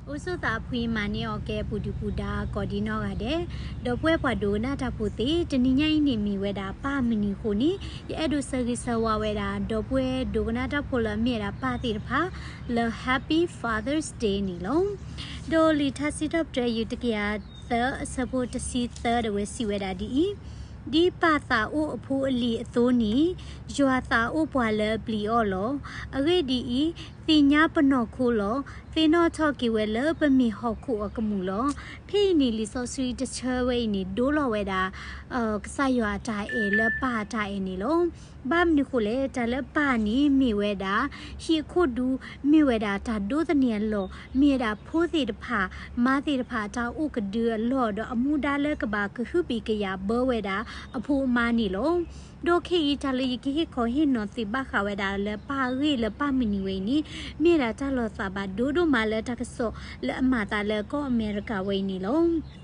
အိၣ်ဆိးသးဖှံမၤန့ၢ်အီၤကဲပူၤဒုၣ်ပူၤဒါကိးဒံနီၢ်ဂၤဒဲး, ဒီပုၢ်ဝဲၢ်ပှၤဒိကနၣ်တၢ်ဖိသ့ၣ်, တနံၤညါအံၤန့ၣ်မ့ၢ်ဝဲဒၣ်ပၢ်မုၢ်နံၤအဃိန့ၣ်, ယအဲၣ်ဒိးဆၢဂ့ၤဆၢဝါဝဲဒၣ် ဒီပုၢ်ဝဲၢ်ဒိကနၣ်တၢ်ဖိလၢအမ့ၢ်ဝဲဒၣ်ပၢ်သ့ၣ်တဖၣ် လၢ Happy Father's Day န့ၣ်လီၤ. ဒီးလံာ်ထါစံးထီၣ်ပတြၢၤ ယူၢ်တကယၤသၢ အဆၢဖိတဆံသၢဒၣ်ဝဲစံးဝဲဒၣ်ဒ်အံၤ, ဒ်ပၢ်သးအိၣ်အဖိအလံၤအသိးန့ၣ်, ယွၤသးအိၣ်ပှၤလၢအပျံၤအီၤလီၤ. အဂ့ၢ်ဒ်အံၤ, သ့ၣ်ညါပနီၢ်ခိလီၤ. သ့ၣ်နီၣ်ထီၣ်က့ၤဝဲလၢပမ့ၢ်ဟီၣ်ခိၣ်အကမူၣ်လီၤ. ဖဲအံၤန့ၣ် လံာ်စီဆှံတဆၢဝဲအံၤန့ၣ် ဒိလီၤဝဲဒၣ် ကစၢ်ယွၤအတၢ်အဲၣ်လၢပၢ်အတၢ်အဲၣ်န့ၣ်လီၤ. ဘၣ်မနုၤဃိလဲၣ်, တၢ်လၢပၢ်န့ၣ်မ့ၢ်ဝဲဒၣ် ဟံၣ်အခိၣ်ဒူ, မ့ၢ်ဝဲဒၣ်တၢ်ဒိးသန့ၤအလီၢ်, မ့ၢ်ဝဲဒၣ်ဖိသ့ၣ်တဖၣ်, မါသ့ၣ်တဖၣ်အတၢ်အိၣ်ကဒုအလီၢ်, ဒီးအမူဒါလၢကဘၣ်ကဟုဘံၣ်ကယာ်ဘၢဝဲဒၣ်အဖိအမါန့ၣ်လီၤ. ဒီးခဲအံၤတၢ်လၢယကဟ့ၣ်ခီဟ့ၣ်နီၤသ့ၣ်ဘၣ်ဃးဝဲဒၣ်လၢပၢ်အဂ့ၢ်လၢပၢ်မုၢ်နံၤဝဲအံၤန့ၣ်, မ့ၢ်ဒၣ်တၢ်လီၤသးဘၣ်ဒိဒိၣ်မးလၢတၢ်ကစီၣ်လၢအမၤသးလၢကီၢ်အမဲရကၤဝဲအံၤန့ၣ်လီၤ.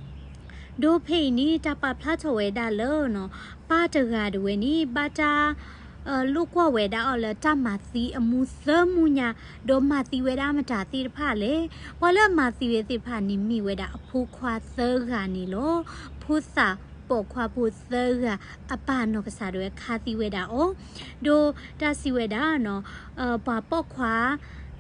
ဒီးဖဲအံၤန့ၣ် တၢ်ပာ်ဖျါထီၣ်ဝဲဒၣ်လၢ ပၢ်တဂၤတဝဲန့ၣ် ဘၣ်တၢ် လိာ်ကွီၢ်ဝဲဒၣ်အီၤလၢတၢ်မၤသံအမူသၢမူညါ, ဒီးမၤသံဝဲဒၣ်မတၤသ့ၣ်တဖၣ်လဲၣ်. ပှၤလၢအမၤသံဝဲသ့ၣ်တဖၣ်န့ၣ်မ့ၢ်ဝဲဒၣ်အဖိခွါသၢဂၤန့ၣ်လီၤ. ဖိသၣ်ပိာ်ခွါဖိသၢဂၤအပၢ်နီၢ်ကစၢ်ဒၣ်ဝဲခးသံဝဲဒၣ်အီၤ, ဒီးတၢ်စံးဝဲဒၣ် ပှၤပိာ်ခွါ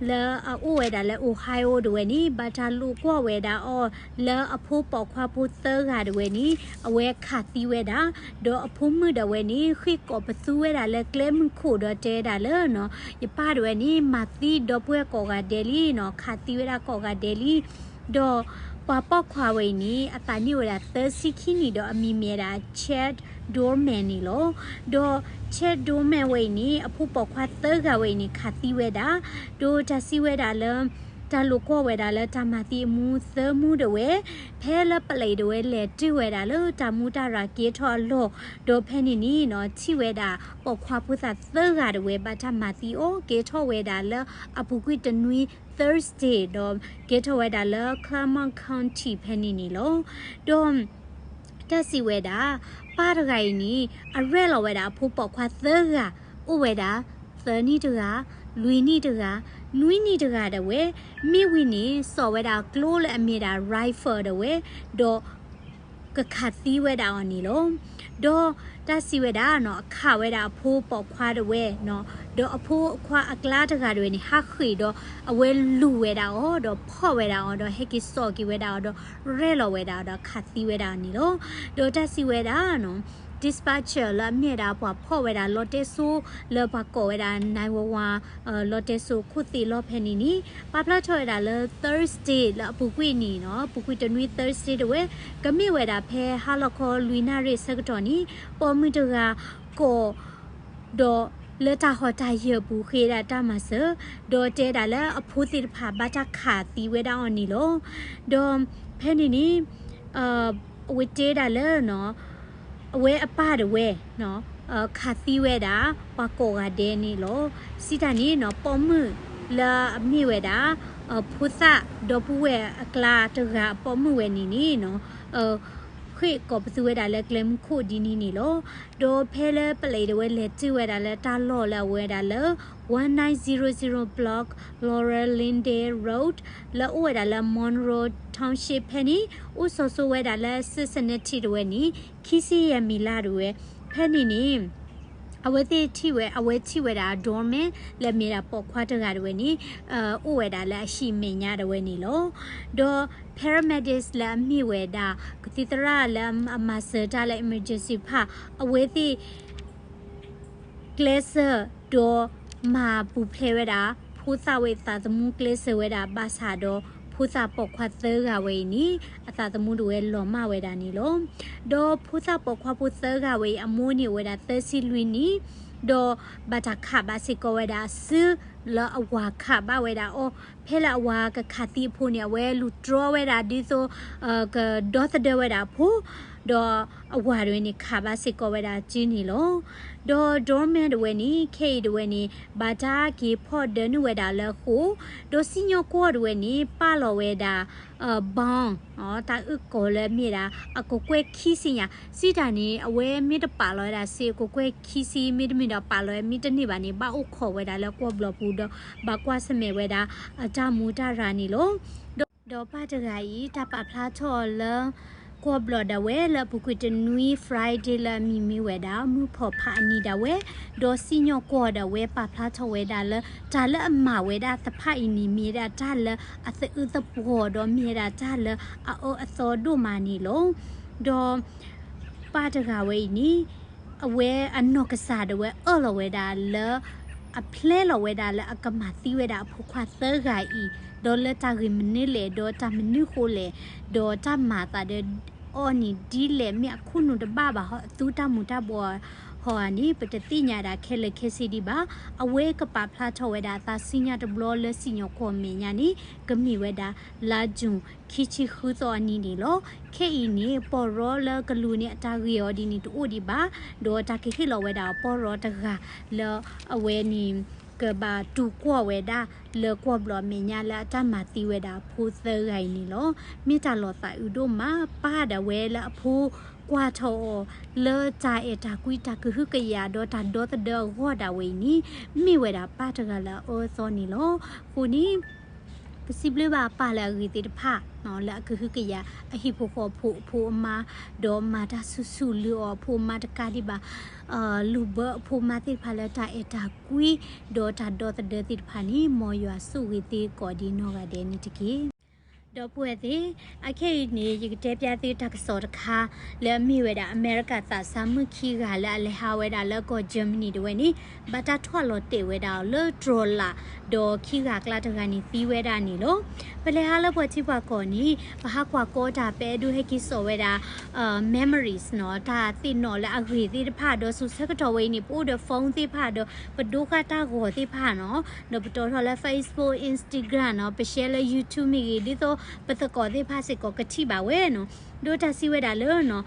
လၢအအိၣ်ဝဲဒၣ်လၢ Ohio တဝဲန့ၣ် ဘၣ်တၢ်လိာ်ကွီၢ်ဝဲဒၣ်အီၤလၢအဖိပိာ်ခွါဖိသၢဂၤတဝဲန့ၣ် အဝဲခးသံဝဲဒၣ်, ဒီးအဖိမုၣ်ဒၣ်ဝဲန့ၣ် ဃ့ၢ်ကိးပသူဝဲဒၣ်လၢကျဲမုၢ်ခိၣ်ဒီးတဲဒၣ်လၢ ယပၢ်တဝဲန့ၣ် မၤသံဒီပုၢ်ဝဲၢ်ကိးဂၤဒဲးလံ, ခးသံဝဲဒၣ်ကိးဂၤဒဲးလံ. ဒီးပှၤပိာ်ခွါဝဲအံၤန့ၣ် အသးနံၣ်အိၣ်ဝဲဒၣ်သၢဆံခံနံၣ် ဒီးအမံၤမ့ၢ်ဝဲဒၣ် Chad Doorman န့ၣ်လီၤ. ဒီး Chad Doorman ဝဲအံၤန့ၣ် အဖိပိာ်ခွါသၢဂၤဝဲအံၤန့ၣ် ခးသံဝဲဒၣ်, ဒီးတၢ်စံးဝဲဒၣ်လၢ တၢ်လိာ်ကွီၢ်ဝဲဒၣ်လၢတၢ်မၤသံအမူသၢမူတဝဲ, ဖဲလၢပလံးတဝဲလဲၤတုၤဝဲဒၣ်လၢတၢ်မူတၢ်ရၤကဲထီၣ်အလီၢ်, ဒီးဖဲန့ၣ်န့ၣ် ထံၣ်ဝဲဒၣ်ပိာ်ခွါဖိသၣ်သၢဂၤတဝဲ ဘၣ်တၢ်မၤသံအီၤ ကဲထီၣ်ဝဲဒၣ်လၢအပူၤကွံာ်တနွံ Thursday ဒီးကဲထီၣ်ဝဲဒၣ်လၢ Clermont County ဖဲန့ၣ်န့ၣ်လီၤ. ဒီး တၢ်စံးဝဲဒၣ် ပၢ်တဂၤအံၤန့ၣ် အရဲၣ်လီၤဝဲဒၣ်အဖိပိာ်ခွါသၢဂၤ, အိၣ်ဝဲဒၣ် သၢနံၣ်တဂၤ, လွံၢ်နံၣ်တဂၤ, နွံနံၣ်တဂၤတဝဲ, မ့ၢ်ဝံၤန့ၣ် စိာ်ဝဲဒၣ်ကျိလၢအမ့ၢ်ဒၣ် rifle တဝဲ, ဒီးကခးသံဝဲဒၣ်အီၤန့ၣ်လီၤ. ဒီးတၢ်စံးဝဲဒၣ် အခးဝဲဒၣ်အဖိပိာ်ခွါတဝဲ, ဒီးအဖိခွါအကျါတဂၤတဝဲန့ၣ် ဟးဃ့ၢ်ဒီး အဝဲလူၤဝဲဒၣ်အီၤ ဒီးဖီၣ်ဝဲဒၣ်အီၤ ဒီးဟဲက့ၤစိာ်က့ၤဝဲဒၣ်အီၤ ဒီးရဲၣ်လီၤဝဲဒၣ်အီၤ ဒီးခးသံဝဲဒၣ်အီၤန့ၣ်လီၤ. ဒီးတၢ်စံးဝဲဒၣ် dispatcher လၢအမ့ၢ်ဝဲဒၣ်ပှၤဖီၣ်ဝဲဒၣ်လီတဲစိ လၢပှၤကိးဝဲဒၣ် nine one one လီတဲစိခိၣ်သ့ၣ်လီၢ်ဖဲန့ၣ်န့ၣ် ပာ်ဖျါထီၣ်ဝဲဒၣ်လၢ Thursday လၢအပူၤကွံာ်န့ၣ် ပူၤကွံာ်တနွံ Thursday တဝဲ ကမ့ၢ်ဝဲဒၣ်ဖဲဟါလီၤခီလွံၢ်နၣ်ရံၣ်အဆၢကတီၢ်န့ၣ် ပိာ်မုၣ်တဂၤကိး ဒီးလၢတၢ်ဟီၣ်တၢ်ယၢၤပူၤဃ့ဒၣ်တၢ်မၤစၢၤ, ဒီးတဲဒၣ်လၢအဖိသ့ၣ်တဖၣ်ဘၣ်တၢ်ခးသံဝဲဒၣ်အီၤန့ၣ်လီၤ. ဒီးဖဲန့ၣ်န့ၣ် အဝဲတဲဒၣ်လၢ အဝဲအပၢ်တဝဲ ခးသံဝဲဒၣ် ပှၤကိးဂၤဒဲးန့ၣ်လီၤ. စံးတၢ်န့ၣ် ပိာ်မုၣ်လၢအမ့ၢ်ဝဲဒၣ် ဖိသၣ်ဒီပုၢ်ဝဲၢ်အကျါတဂၤအပိာ်မုၣ်ဝဲန့ၣ်န့ၣ် ဃ့ၢ်ကိးပသူဝဲဒၣ်လၢကျဲမုၢ်ခိၣ်ဒ်န့ၣ်န့ၣ်လီၤ. ဒီးဖဲလၢပလံးတဝဲလဲၤတုၤဝဲဒၣ်လၢတၢ်လီၢ်လၢအဝဲ ဝဲဒၣ်လၢ one nine zero zero block Laurel Lyndale Road လၢအိၣ်ဝဲဒၣ်လၢ Monroe Township ဖဲန့ၣ် အိၣ်စီၤစိဝဲဒၣ်လၢ Cincinnati တဝဲန့ၣ် ခံဆံယဲၢ်မံၤလၢ်တဝဲ ဖဲန့ၣ်န့ၣ် အဝဲသ့ၣ်ထံၣ်ဝဲ အဝဲထံၣ်ဝဲဒၣ် doorman လၢအမ့ၢ်ဒၣ်ပိာ်ခွါတဂၤတဝဲန့ၣ် အိၣ်ဝဲဒၣ်လၢအဟံၣ်အမဲာ်ညါတဝဲန့ၣ်လီၤ. ဒီး paramedics လၢအမ့ၢ်ဝဲဒၣ် ကသံၣ်သရၣ်လၢအမၤစၢၤတၢ်လၢ emergency ဖၣ် အဝဲသ့ၣ် ကျဲးစၢး ဒီးမၤပူၤဖျဲးဝဲဒၣ် ဖိသၣ်ဝဲအသးသမူကျဲးစၢးဝဲဒၣ်ဘၣ်ဆၣ်ဒီး ဖိသၣ်ပိာ်ခွါသၢဂၤဝဲအံၤန့ၣ် အသးသမူတဝဲလီၤမၢ်ဝဲဒၣ်န့ၣ်လီၤ. ဒီးဖိသၣ်ပိာ်ခွါဖိသၢဂၤဝဲအံၤ အမိၢ်န့ၣ်အိၣ်ဝဲဒၣ်သၢဆံလွံၢ်နံၣ် ဒီးဘၣ်တၢ်ခးဘၣ်စ့ၢ်ကီးဝဲဒၣ်အစု လၢအဝၤခးဘၣ်ဝဲဒၣ်အီၤ ဖဲလၢအဝၤကခးသံအဖိန့ၣ် အဝဲလူၤတြီဝဲဒၣ်ဒ်သိး ကဒီသဒၢဝဲဒၣ်အဖိ ဒီးအဝၤတဝဲန့ၣ် ခးဘၣ်စ့ၢ်ကီးဝဲဒၣ်အစုန့ၣ်လီၤ. ဒီး doorman တဝဲန့ၣ် ခဲအံၤတဝဲန့ၣ် ဘၣ်တၢ်က့ၤဖီၣ်ဒၢနုာ်ဝဲဒၣ်လၢဃိာ် ဒီးစံၣ်ညီၣ်ကွီၢ်တဝဲန့ၣ် ပာ်လီၤဝဲဒၣ် bond တၢ်အုၣ်ကီၤလၢအမ့ၢ်ဒၣ် အကကွဲၢ်ခံဆံညါ စံးတၢ်န့ၣ် အဝဲမ့ၢ်တပာ်လီၤဝဲဒၣ်စ့အကကွဲၢ်ခံဆံ မ့တမ့ၢ်ဒီးပာ်လီၤဝဲမ့ၢ်တန့ၢ်ဘၣ်န့ၣ် ဘၣ်အိၣ်ခိးဝဲဒၣ်လၢကွီၢ်ဘျီပူၤဒီး ဘၣ်ကွၢ်ဆၢၣ်မဲာ်ဝဲဒၣ်အတၢ်မူတၢ်ရၤန့ၣ်လီၤ. ဒီး ဒီးပၢ်တဂၤအံၤ တၢ်ပာ်ဖျါထီၣ်အီၤလၢ ကွီၢ်ဘျီၣ်ဒၣ်ဝဲလၢအပူၤကွံာ်တနွံ Friday လၢအမံၤမ့ၢ်ဝဲဒၣ် မုၢ်ဖီၣ်ဖးအနံၤဒၣ်ဝဲ, ဒီးစံၣ်ညီၣ်ကွီၢ်ဒၣ်ဝဲပာ်ဖျါထီၣ်ဝဲဒၣ်လၢ တၢ်လၢအမၤဝဲဒၣ်သ့ၣ်တဖၣ်အံၤန့ၣ် မ့ၢ်ဝဲဒၣ်တၢ်လၢအသအုးသပှီၤ ဒီးမ့ၢ်ဝဲဒၣ်တၢ်လၢအအၢအသီဒိၣ်မးန့ၣ်လီၤ. ဒီး ပၢ်တဂၤဝဲအံၤန့ၣ် အဝဲအနီၢ်ကစၢ်ဒၣ်ဝဲအၢၣ်လီၤဝဲဒၣ်လၢ အဖျဲလီၤဝဲဒၣ်လၢအကမၤသံဝဲဒၣ်အဖိခွါသၢဂၤအံၤ, ဒီးလၢတၢ်ဂ့ၢ်မနုၤလဲၣ် ဒီးတၢ်မနုၤဃိလဲၣ်, ဒီးတၢ်မၤအသးဒီးအီၤန့ၣ်ဒ်လဲၣ် မ့ၢ်အခိၣ်နူာ်တဘၣ်ဘၣ် အသူတၢ်မူၤတၢ်ဘှီးဟီဧါန့ၣ် ပတသ့ၣ်ညါဒၣ်ခဲလၢာ်ခဲဆ့ဒံးဘၣ်. အဝဲကပာ်ဖျါထီၣ်ဝဲဒၣ်အသးဆူညါတဘျီလၢစံၣ်ညီၣ်ကွီၢ်မဲာ်ညါန့ၣ် ကမ့ၢ်ဝဲဒၣ် လါယူၤ ခံဆံဃုသီအနံၤန့ၣ်လီၤ. ခဲအံၤန့ၣ် ပီၢ်ရီလၢကလူးန့ၣ် အတၢ်ဂ့ၢ်အီၤဒ်န့ၣ်တအိၣ်ဒံးဘၣ်, ဒီးတၢ်ကဟ့ၣ်လီၤဝဲဒၣ်ပီၢ်ရီတဂၤလၢအဝဲန့ၣ် ကဘၣ်တူၢ်ကွီၢ်ဝဲဒၣ် လၢကွီၢ်ဘျီၣ်အမဲာ်ညါလၢအတၢ်မၤသံဝဲဒၣ်အဖိသၢဂၤအံၤန့ၣ်လီၤ. မ့ၢ်တၢ်လီၤသးအုးဒိၣ်မး ပၢ်ဒၣ်ဝဲလၢအဖိကွၢ်ထီၣ်အီၤ လၢတၢ်အဲၣ်တၢ်ကွံတၢ်ကဟုကယာ်ဒီးတၢ်ဒီသဒၢအဂီၢ်ဒၣ်ဝဲအံၤန့ၣ် မ့ၢ်ဝဲဒၣ်ပၢ်တဂၤလၢအအၢအသီန့ၣ်လီၤ. အဃိန့ၣ် ပစံးဘျုးဘၣ်ပၢ်လၢအဂ့ၤသ့ၣ်တဖၣ် လၢအကဟုကယာ် အဟံၣ်ဖိဃီဖိအဖိအမါ, ဒီးမၤတၢ်ဆူၣ်ဆူၣ်လုၢ်အီၣ်အဖိအမါတကးဒံးဘၣ်, လူၤဘၢအဖိအမါသ့ၣ်တဖၣ်လၢတၢ်အဲၣ်တၢ်ကွံ ဒီးတၢ်ဒီသဒၢသ့ၣ်တဖၣ်န့ၣ် မ်ယွၤဆိၣ်ဂ့ၤသ့ကိးဒံးနီၢ်ဂၤဒဲးန့ၣ်တက့ၢ်. ဒီပုၢ်ဝဲၢ်သ့ၣ်, အခဲအံၤန့ၣ် ယကတဲပျါသုတၢ်ကစီၣ်တခါ လၢအမ့ၢ်ဝဲဒၣ်အမဲရကၤသးစၢ်မုၣ်ခံဂၤလၢအလဲၤဟးဝဲဒၣ်လၢကီၢ် Germany တဝဲန့ၣ် ဘၣ်တၢ်ထွဲလီၤတဲာ်ဝဲဒၣ်အီၤလၢတြီၤလာ်, ဒီးခံဂၤအကျါတဂၤန့ၣ်သံဝဲဒၣ်န့ၣ်လီၤ. ပလဲၤဟးလၢပှၤထံပှၤကီၢ်န့ၣ် ပဟးကွၢ်ကီတၢ် ပအဲၣ်ဒိးဟဲက့ၤစိာ်ဝဲဒၣ် memories နီၤ, တၢ်သ့ၣ်နီၣ်လၢအဂ့ၢ်သ့ၣ်တဖၣ် ဒီးစိၤဆၢကတီၢ်ဝဲအံၤန့ၣ် ပအိၣ်ဒီး phone သ့ၣ်တဖၣ်ဒီး ပဒိဃာ်တၢ်ဂီၤသ့ၣ်တဖၣ်နီၤ, ဒီးပတီၢ်ထီၣ်လၢ Facebook, Instagram နီၤ, ပ share လၢ YouTube မ့ၢ်ဂ့ၤ, ဒ်သိးပသကိးသ့ၣ်တဖၣ်စ့ၢ်ကီးကထံၣ်ဘၣ်ဝဲနီၤ, ဒီးတၢ်စံးဝဲဒၣ်လၢနီၤ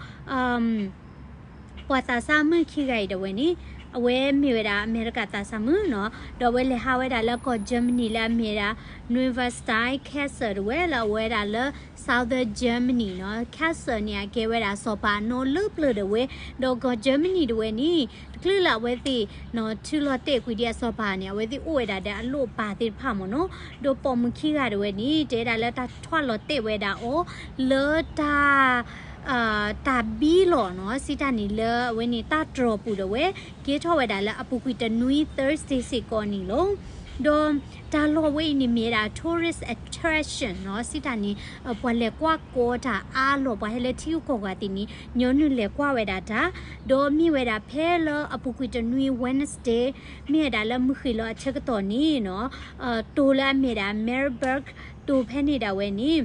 ပှၤသးစၢ်မုၣ်ခံဂၤအံၤဒၣ်ဝဲန့ၣ် အဝဲမ့ၢ်ဝဲဒၣ်အမဲရကၤသးစၢ်မုၣ်နီၤ, ဒီးအဝဲလဲၤဟးဝဲဒၣ်လၢကီၢ် Germany လၢအမ့ၢ်ဝဲဒၣ် Neuschwanstein Castle တဝဲလၢအဝဲဒၣ်လၢ Southern Germany နီၤ, Castle န့ၣ် အကဲဝဲဒၣ်စီၤပၤအနီၢ်လၢပျၢၤဒၣ်ဝဲ, ဒီးကီၢ် Germany တဝဲန့ၣ် တချုးလၢအဝဲသ့ၣ်နီၤ ထုးလီၤတဲာ်ကွံာ်ဒံးအစီၤပၤန့ၣ် အဝဲသ့ၣ်အိၣ်ဝဲဒၣ်ဒီးအလိၣ်အပၤသ့ၣ်တဖၣ်မ့ၢ်နီၤ, ဒီးပိာ်မုၣ်ခံဂၤတဝဲန့ၣ် တဲဒၣ်လၢတၢ်ထွဲလီၤတဲာ်ဝဲဒၣ်အီၤ လၢတၢ် တၢ်ဘံလီၤနီၤ, စံးတၢ်န့ၣ်လၢအဝဲန့ၣ်တၢ်တြီၤပူၤဒၣ်ဝဲ, ကဲထီၣ်ဝဲဒၣ်လၢအပူၤကွံာ်တနွံ Thursday စ့ၢ်ကီးန့ၣ်လီၤ. ဒီးတၢ်လီၢ်ဝဲအံၤန့ၣ်မ့ၢ်ဝဲဒၣ် tourist attraction နီၤ, စံးတၢ်န့ၣ် ပှၤလဲၤကွၢ်ကီတၢ်အါလီၤ, ပှၤဟဲလၢထံဂုၤကီၢ်ဂၤသ့ၣ်န့ၣ် ညီနုၢ်လဲၤကွၢ်ဝဲဒၣ်တၢ်, ဒီးမ့ၢ်ဝဲဒၣ်ဖဲလၢအပူၤကွံာ်တနွံ Wednesday မ့ၢ်ဝဲဒၣ်လၢမုၢ်ဃ့ၢ်လီၤအဆၢကတီၢ်န့ၣ်နီၤ, တိၤလၢအမ့ၢ်ဒၣ် Maribor တိၤဖဲန့ၣ်ဒၣ်ဝဲန့ၣ်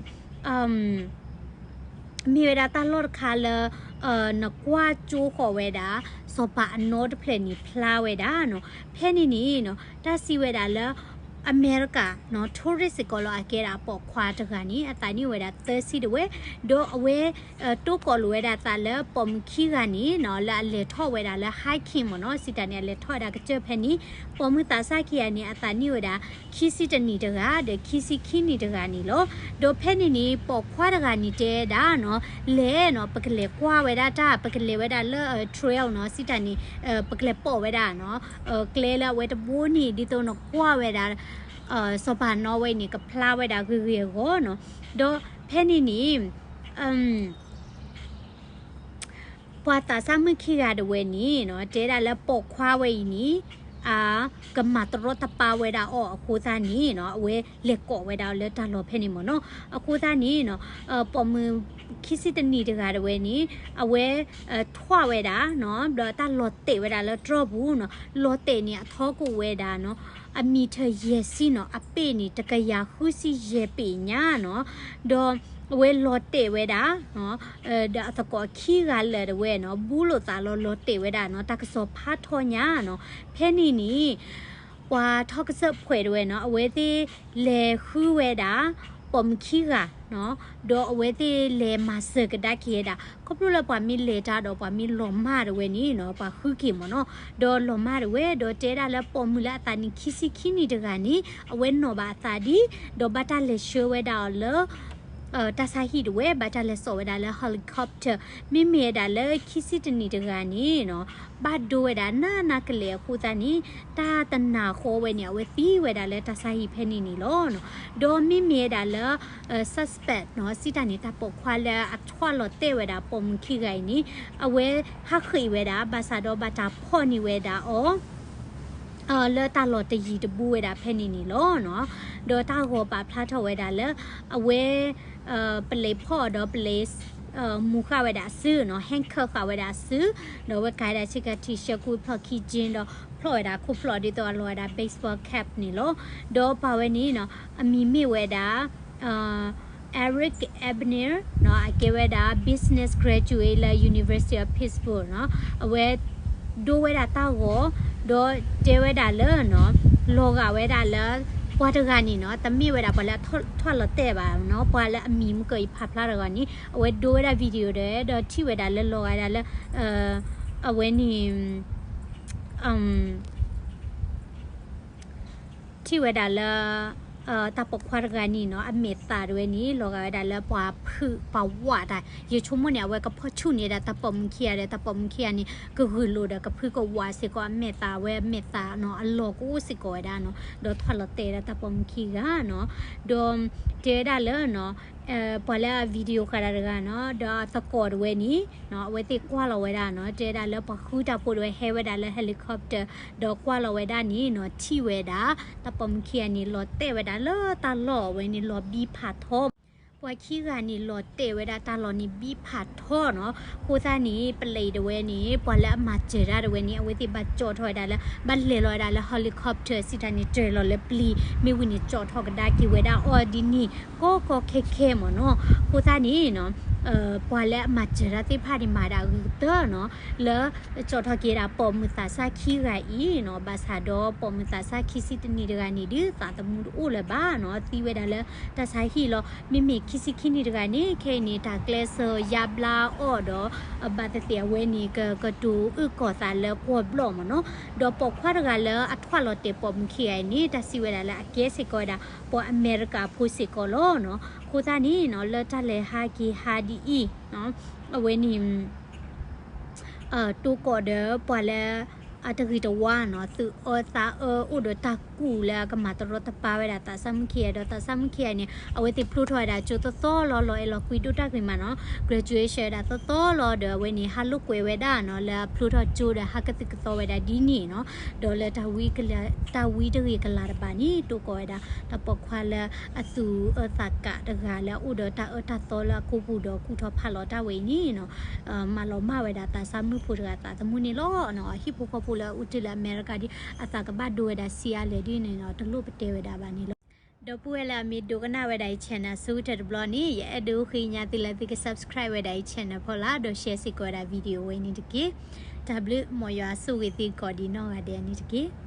မ့ၢ်ဝဲဒၣ်တၢ်လီၢ်တခါလၢ နကွၢ်ကၠိဃီၤဝဲဒၣ် စီၤပၤအနီတဖျၢၣ်န့ၣ်ဖျါဝဲဒၣ်နီၤ, ဖဲန့ၣ်န့ၣ်နီၤ တၢ်စံးဝဲဒၣ်လၢ အမဲရကၤနီၤ tourist စ့ၢ်ကီးလီၤ အကဲဒၣ်ပိာ်ခွါတဂၤန့ၣ် အသးနံၣ်အိၣ်ဝဲဒၣ်သၢဆံဒၣ်ဝဲ, ဒီးအဝဲ တိကိးလိာ်ဝဲဒၣ်သးလၢပိာ်မုၣ်ခံဂၤန့ၣ်နီၤ လၢအလဲၤထီၣ်ဝဲဒၣ်လၢ hiking မ့ၢ်နီၤ, စံးတၢ်န့ၣ် အလဲၤထီၣ်ဝဲဒၣ်ကစၢၢ်ဖဲန့ၣ် ပိာ်မုၣ်သးစၢ်ခံဂၤန့ၣ် အသးနံၣ်အိၣ်ဝဲဒၣ် ခံဆံတနံၣ်တဂၤ ဒီးခံဆံခံနံၣ်တဂၤန့ၣ်လီၤ. ဒီးဖဲန့ၣ်န့ၣ် ပိာ်ခွါတဂၤန့ၣ်တဲဒၣ်နီၤ လဲၤနီၤ ပကလဲၤကွၢ်ဝဲဒၣ်တၢ် ပကလဲၤဝဲဒၣ်လၢ trail နီၤ စံးတၢ်န့ၣ် ပကလဲၤပိာ်ဝဲဒၣ်နီၤ ကျဲလၢအဝဲတဘိန့ၣ် ဒ်သိးနကွၢ်ဝဲဒၣ် စီၤပၤနီဝဲန့ၣ် ကဖျါဝဲဒၣ်ဂ့ၤဂ့ၤအဂီၢ်နီၤ. ဒီးဖဲန့ၣ်န့ၣ် ပှၤသးစၢ်မုၣ်ခံဂၤတဝဲန့ၣ်နီၤ တဲဒၣ်လၢပိာ်ခွါဝဲအံၤန့ၣ် အကမၤတရီတပါဝဲဒၣ်အီၤအဃိသတးန့ၣ်နီၤ အဝဲလဲၤကိးဝဲဒၣ်လၢတၢ်လီၢ်ဖဲန့ၣ်မ့ၢ်နီၤ. အဃိသတးန့ၣ်နီၤ ပိာ်မုၣ်ခံဆံတနံၣ်တဂၤတဝဲန့ၣ် အဝဲ ထွးဝဲဒၣ်နီၤ ဒီးတၢ်လီၤတဲာ်ဝဲဒၣ်လၢတြီၢ်ပူၤနီၤ လီၤတဲာ်န့ၣ်အထီကိၣ်ဝဲဒၣ်နီၤ အမံၤထၢၣ်ယဲၢ်ဆံနီၤ အပ့ၣ်န့ၣ် တကယၤဃုဆံယဲၢ်ပ့ၣ်ညါနီၤ ဒီးအဝဲလီၤတဲာ်ဝဲဒၣ် ဒီးအသကိးခံဂၤလၢာ်တဝဲနီၤ ဘူးလိာ်သးလီၤလီၤတဲာ်ဝဲဒၣ်နီၤ တၢ်ကစီၣ်ဖးထီညါနီၤ. ဖဲန့ၣ်န့ၣ် ပှၤထီၣ်ကစၢၢ်ဖှဲးတဝဲနီၤ အဝဲသ့ၣ်လဲၤဃုဝဲဒၣ် ပိာ်မုၣ်ခံဂၤနီၤ ဒီးအဝဲသ့ၣ်လဲၤမၤစၢၤကဒါက့ၤဝဲဒၣ် ခီဖျိလၢပှၤမ့ၢ်လဲၤတၢ်ဒီးပှၤမ့ၢ်လီၤမၢ်တဝဲန့ၣ်နီၤ ပှၤဃုက့ၤမ့ၢ်နီၤ ဒီးလီၤမၢ်တဝဲ ဒီးတဲဒၣ်လၢပိာ်မုၣ်လၢအသးနံၣ်ခံဆံခံနံၣ်တဂၤန့ၣ် အဝဲနီၢ်ဘၣ်အသးဒံး ဒီးဘၣ်တၢ်လဲၤဆှၢဝဲဒၣ်အီၤလၢ တၢ်ဆါဟံၣ်တဝဲ ဘၣ်တၢ်လဲၤစိာ်ဝဲဒၣ်လၢ helicopter မ့မ့ၢ်ဝဲဒၣ်လၢခံဆံတနံၣ်တဂၤန့ၣ်နီၤ ဘၣ်ဒိဝဲဒၣ်နးနးကလဲာ်အဃိသတးန့ၣ် တၢ်တနၤဃီဝဲန့ၣ် အဝဲသံဝဲဒၣ်လၢတၢ်ဆါဟံၣ်ဖဲန့ၣ်န့ၣ်လီၤ. ဒီးမ့မ့ၢ်ဝဲဒၣ်လၢ suspect နီၤ စံးတၢ်န့ၣ် တၢ်ပိာ်ခွါလၢအထွဲလီၤတဲာ်ဝဲဒၣ်ပိာ်မုၣ်ခံဂၤအံၤန့ၣ် အဝဲဟးဃ့ၢ်ဝဲဒၣ် ဘၣ်ဆၣ်ဒီးဘၣ်တၢ်ဖီၣ်န့ၢ်ဝဲဒၣ်အီၤ လၢတၢ်လီၢ်တယံၤတဘူးဝဲဒၣ်ဖဲန့ၣ်န့ၣ်လီၤနီၤ. ဒီးတၢ်ဂီၤပာ်ဖျါထီၣ်ဝဲဒၣ်လၢ အဝဲ ပလံၤဖီၣ်ဒီးပလံၤ မူဃာ်ဝဲဒၣ်အစုနီၤ handcuff ဃာ်ဝဲဒၣ်အစု ဒီးအဝဲကၤဝဲဒၣ်ဆ့ကၤ T-shirt ကူဖျီၣ်ခံ jean ဒီးဖျီၣ်ဝဲဒၣ်ခိၣ်ဖျီၣ်ဒ်သိးအလီၤဝဲဒၣ် baseball cap န့ၣ်လီၤ. ဒီးပှၤဝဲန့ၣ်နီၤ အမံၤမ့ၢ်ဝဲဒၣ် Eric Abner နီၤ အကဲဝဲဒၣ် business graduate လၢ University of Pittsburgh နီၤ အဝဲ ဒိဝဲဒၣ်တၢ်ဂီၤ ဒီးတဲဝဲဒၣ်လၢနီၤ လီၤဂာ်ဝဲဒၣ်လၢ ပှၤတဂၤန့ၣ်နီၤ တမ့ၢ်ဝဲဒၣ်ပှၤလၢအထွဲလီၤတဲာ်ဘၣ်နီၤ ပှၤလၢအမံၤမုၢ်ကၢအံၤဖးဖျါတဂၤန့ၣ် အဝဲဒိဝဲဒၣ် video ဒီး ဒီးထံၣ်ဝဲဒၣ်လၢလီၤဂာ်ဝဲဒၣ်လၢ အဝဲန့ၣ် ထံၣ်ဝဲဒၣ်လၢ တၢ်ပိာ်ခွါတဂၤန့ၣ်နီၤ အမဲာ်သးတဝဲန့ၣ် လီၤဂာ်ဝဲဒၣ်လၢပှၤဖုးပှၤဝးတၢ် ယဆိကမိၣ်န့ၣ် အဝဲကဖီၣ်ဆူၣ်န့ၢ်ဒၣ်တၢ်ပိာ်မုၣ်ခံဂၤဒီး တၢ်ပိာ်မုၣ်ခံဂၤန့ၣ် ကဂုာ်လိာ်ဒီးကဖုးကဝးစ့ၢ်ကီး အမဲာ်သးဝဲအမဲာ်သးနီၤ အလီၢ်ကအိၣ်စ့ၢ်ကီးဝဲဒၣ်နီၤ ဒီးထွဲလီၤတဲာ်ဝဲဒၣ်တၢ်ပိာ်မုၣ်ခံဂၤနီၤ ဒီးတဲဝဲဒၣ်လၢနီၤ ပှၤလၢအ video ဃာ်တၢ်တဂၤနီၤ ဒီးအသကိးတဝဲန့ၣ် အဝဲသ့ၣ်ကွၢ်လီၤဝဲဒၣ်နီၤ တဲဝဲဒၣ်လၢပှၤဃုတၢ်ဖိတဝဲဟဲဝဲဒၣ်လၢ helicopter ဒီးကွၢ်လီၤဝဲဒၣ်န့ၣ်နီၤ ထံၣ်ဝဲဒၣ် တၢ်ပိာ်မုၣ်ခံဂၤန့ၣ် လီၤတဲာ်ဝဲဒၣ်လၢတၢ်လီၢ်အဝဲန့ၣ် လီၤဘံဖးထီ ပှၤခံဂၤန့ၣ် လီၤတဲာ်ဝဲဒၣ်တၢ်လီၢ်န့ၣ် ဘံဖးထီနီၤ အဃိသတးန့ၣ် ပလံၤတဝဲန့ၣ် ပှၤလၢအမၤစၢၤတၢ်တဝဲန့ၣ် အဝဲသ့ၣ်ဘၣ်ကၠီၣ်ထီၣ်ဝဲဒၣ်လၢ ဘၣ်လဲၤလီၤဝဲဒၣ်လၢ helicopter စံးတၢ်န့ၣ် တၢၢ်လီၤလၢပျံၤ မ့ၢ်ဝံၤန့ၣ် ကၠီၣ်ထီၣ်ကဒါက့ၤဝဲဒၣ်အီၤဒ်န့ၣ် ကီကီခဲခဲမ့ၢ်နီၤ အဃိသတးန့ၣ်နီၤ ပှၤလၢအမၤစၢၤတၢ်သ့ၣ်တဖၣ်န့ၣ် မၤဒၣ်အဂ့ၤကတၢၢ်နီၤ လၢ ကၠီၣ်ထီၣ်က့ၤဒၣ်ပိာ်မုၣ်သးစၢ်ခံဂၤအံၤနီၤ ဘၣ်ဆၣ်ဒီးပိာ်မုၣ်သးစၢ်ခံဆံတနံၣ်တဂၤန့ၣ် ဒုးသးသမူတအိၣ်လၢၤဘၣ်နီၤ သံဝဲဒၣ်လၢတၢ်ဆါဟံၣ်လီၤ မ့မ့ၢ်ခံဆံခံနံၣ်တဂၤန့ၣ် ခဲအံၤန့ၣ် တၢ်ကျဲးစၢးယါဘျါအီၤဒီး ဘၣ်သ့ၣ်သ့ၣ်အဝဲန့ၣ် ကကတိၤအုၣ်ကီၤသးလၢကွီၢ်ဘျီၣ်မ့ၢ်နီၤ ဒီးပိာ်ခွါတဂၤလၢအထွဲလီၤတဲာ်ပိာ်မုၣ်ခံဂၤအံၤန့ၣ် တၢ်စံးဝဲဒၣ်လၢအကဲစ့ၢ်ကီးဝဲဒၣ် ပှၤအမဲရကၤဖိစ့ၢ်ကီးလီၤနီၤ အဃိသတးန့ၣ်နီၤ လၢတၢ်လဲၤဟးက့ၤဟးဒ်အံၤ အဝဲန့ၣ် တိၢ်ကီၢ်ဒီးပှၤလၢ အတဂ့ၤတဝါနီၤ သုးအၢသးအၢအိၣ်ဒီးတၢ်ကူၣ်လၢအကမၤတရီတပါဝဲဒၣ်သးစၢ်မုၣ်ခံဂၤဒီး သးစၢ်မုၣ်ခံဂၤန့ၣ် အဝဲသ့ၣ်ဖျိထီၣ်ဝဲဒၣ်ကၠိသီသီလီၤ လီၤအဲၣ်လီၤကွံဒိၣ်တၢ်ဂ့ၤမးနီၤ graduation ဝဲဒၣ်သီသီလီၤ ဒီးအဝဲန့ၣ် ဟးလိာ်ကွဲဝဲဒၣ်နီၤ လၢအဖျိထီၣ်ကၠိဒီးဟးကသုၣ်ကသီဝဲဒၣ်ဒ်န့ၣ်နီၤ ဒီးလၢ တၢ်ဝံတဂ့ၤကလၤတဘၣ်န့ၣ် တိၢ်ကီၢ်ဝဲဒၣ် တၢ်ပိာ်ခွါလၢအသူၣ်အၢသးကးတဂၤလၢအအိၣ်ဒီးတၢ်အၢတၢ်သီလၢအကိာ်ပူၤဒီးကူၣ်ထီၣ်ဖးလီၤတၢ်ဝဲအံၤန့ၣ်နီၤ မၤလီၤမၢ်ဝဲဒၣ်သးစၢ်မုၣ်ဖိတဂၤသးသမူန့ၣ်လီၤနီၤ အဟံၣ်ဖိဃီဖိလၢအအိၣ်တ့ၢ်လၢအမဲရကၤဒ် အသးကဘၣ်ဒိဝဲဒၣ်ဆံးအါလဲၣ်ဒ်န့ၣ်နီၤ တလိၣ်ပတဲဝဲဒၣ်ဘၣ်န့ၣ်လီၤ ဒီပုၢ်ဝဲၢ်လၢအမ့ၢ်ဒိကနၣ်ဝဲဒၣ်အံၤ channel အဆိကတၢၢ်တဘျီန့ၣ် ယအဲၣ်ဒိးဃ့ကညးသုလၢသုက subscribe ဝဲဒၣ်အံၤ channel ဖီလာ် ဒီး share စ့ၢ်ကီးဝဲဒၣ် video ဝဲန့ၣ်တက့ၢ်. တၢ်ဘျုး မ်ယွၤဆိၣ်ဂ့ၤသုကိးဒံးနီၢ်ဂၤဒဲးန့ၣ်တက့ၢ်.